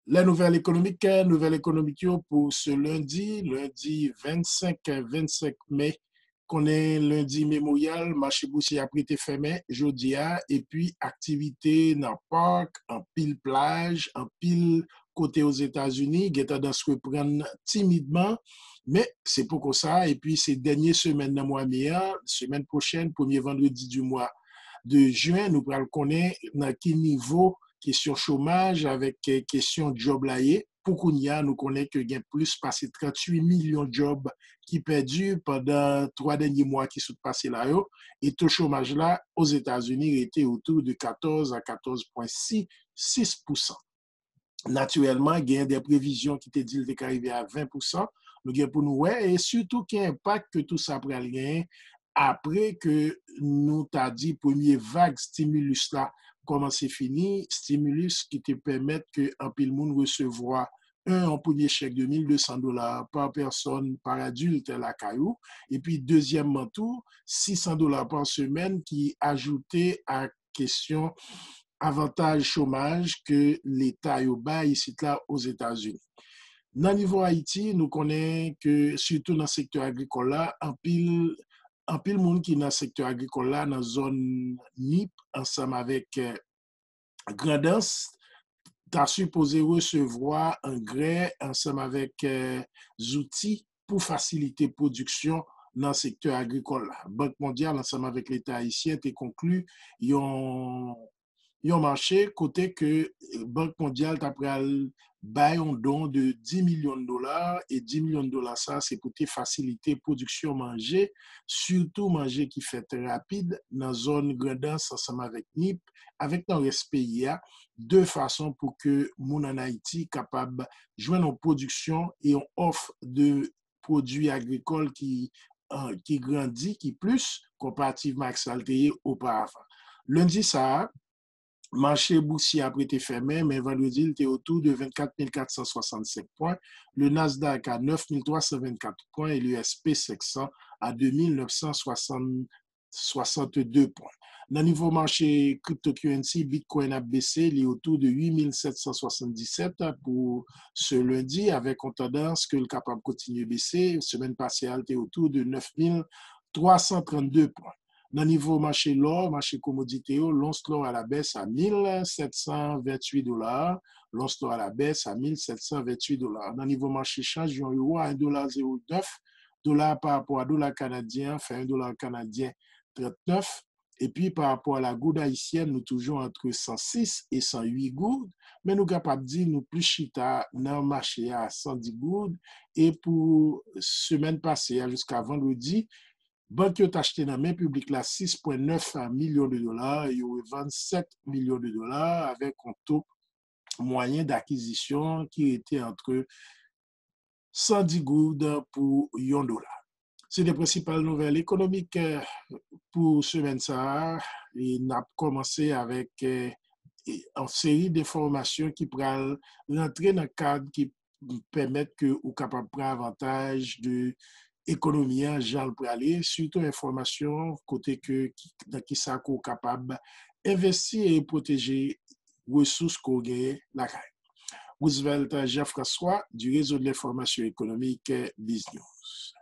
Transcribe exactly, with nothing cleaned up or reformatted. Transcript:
Les nouvelles économiques, nouvèl ekonomik yo pou se lendi, lendi vennsenk, vennsenk me. Konnen lendi Memoryal, mache bousye ap rete fèmen jodi a, epi aktivite nan pak, anpil plaj, anpil kote Ozetazini gen tandans reprann timidman, men se poko sa, epi se dènye semèn nan mwa me a, semèn pwochèn, premye vandredi di mwa de jen, nou pral konnen nan ki nivo kesyon chomaj avèk eh, kesyon djòb la ye. Pou kounye a, nou konnen ke gen plis pase tranntuit milyon djòb ki pèdi pandan twa dènye mwa ki sot pase la yo, e to chomaj la Ozetazini rete otou de katòz a katòz pwen sis pousan. Natirèlman, gen de previzyon ki te di l te ka rive a ven pousan. Nou gen pou nou wè, e sitou ki enpak ke tou sa pral genyen apre ke nou ta di premye vag stimulus la kòmanse fini, stimulus ki te pèmèt ke anpil moun resevwa en, yon premye chèk de mil de san dola pa pèsòn, pa adilt lakay ou, epi dezyèmman tou, sis san dola pa semèn ki ajoute a kesyon avantaj chomaj ke Leta yo bay isit la Ozetazini. Nan nivo Ayiti, nou konnen ke sitou nan sektè agrikòl la, anpil anpil moun ki nan sektè agrikòl la nan zòn Nip ansanm avèk eh, Grandans ta sipoze resevwa angrè ansanm avèk eh, zouti pou fasilite pwodiksyon nan sektè agrikòl la. Bank Mondyal ansanm avèk Leta ayisyen te konkli yon yon mache kote ke Bank Mondyal ta pral bay yon don de dis milyon dola, e dis milyon dola sa se pou te fasilite pwodiksyon manje, sitou manje ki fèt rapid nan zòn Grandans ansanm avèk Nip, avèk nan rès peyi a, de fason pou ke moun ann Ayiti kapab jwenn yon pwodiksyon e yon òf de pwodui agrikòl ki eh, ki grandi, ki plis konparativman ak sa l te ye oparavan. Lendi sa a, mache bousye ap rete fèmen, men vandredi l te otou de vennkat mil kat san swasannsenk pwen, le Nasdaq a nèf mil twa san vennkat pwen e le S P senk san a de mil nèf san swasann swasannde pwen. Nan nivo mache cryptocurrency, Bitcoin ap bese, li otou de uit mil sèt san swasanndisèt pou se lendi, avèk yon tandans ke l kapab kontinye bese. Semèn pase a, l te otou de nèf mil twa san trannde pwen. Nan nivo mache lò, mache komodite yo, lons lò a la bès a mil sèt san venntuit dola, lons lò a la bès a mil sèt san venntuit dola. Nan nivo mache chanj, yon ewo a en dola zewo nèf, dola pa rapò a dola kanadyen an fè en dola kanadyen trannèf, epi pa rapò a la goud ayisyèn, nou toujou antre san sis e san uit goud, men nou kapab di nou plis chita nan mache a a san dis goud, e pou semèn pase a jiska vandredi, bank yo t achte nan men piblik la sis pwen nèf milyon de dola, yo revann sèt milyon de dola avèk yon to mwayen dakizisyon ki rete antre san dis goud pou yon dola. Se te prensipal nouvèl ekonomik eh, pou semèn sa a, e n ap kòmanse avèk eh, e, yon seri denfòmasyon ki pral rantre nan kad ki pèmèt ke ou kapab pran avantaj de ekonomi an jan l prale, sitou enfòmasyon kote ke ki- nan kisa ke w kapab envesti e pwoteje resous ke w genyen lakay. Roosevelt Jean-François du réseau de l'information économique Biz News.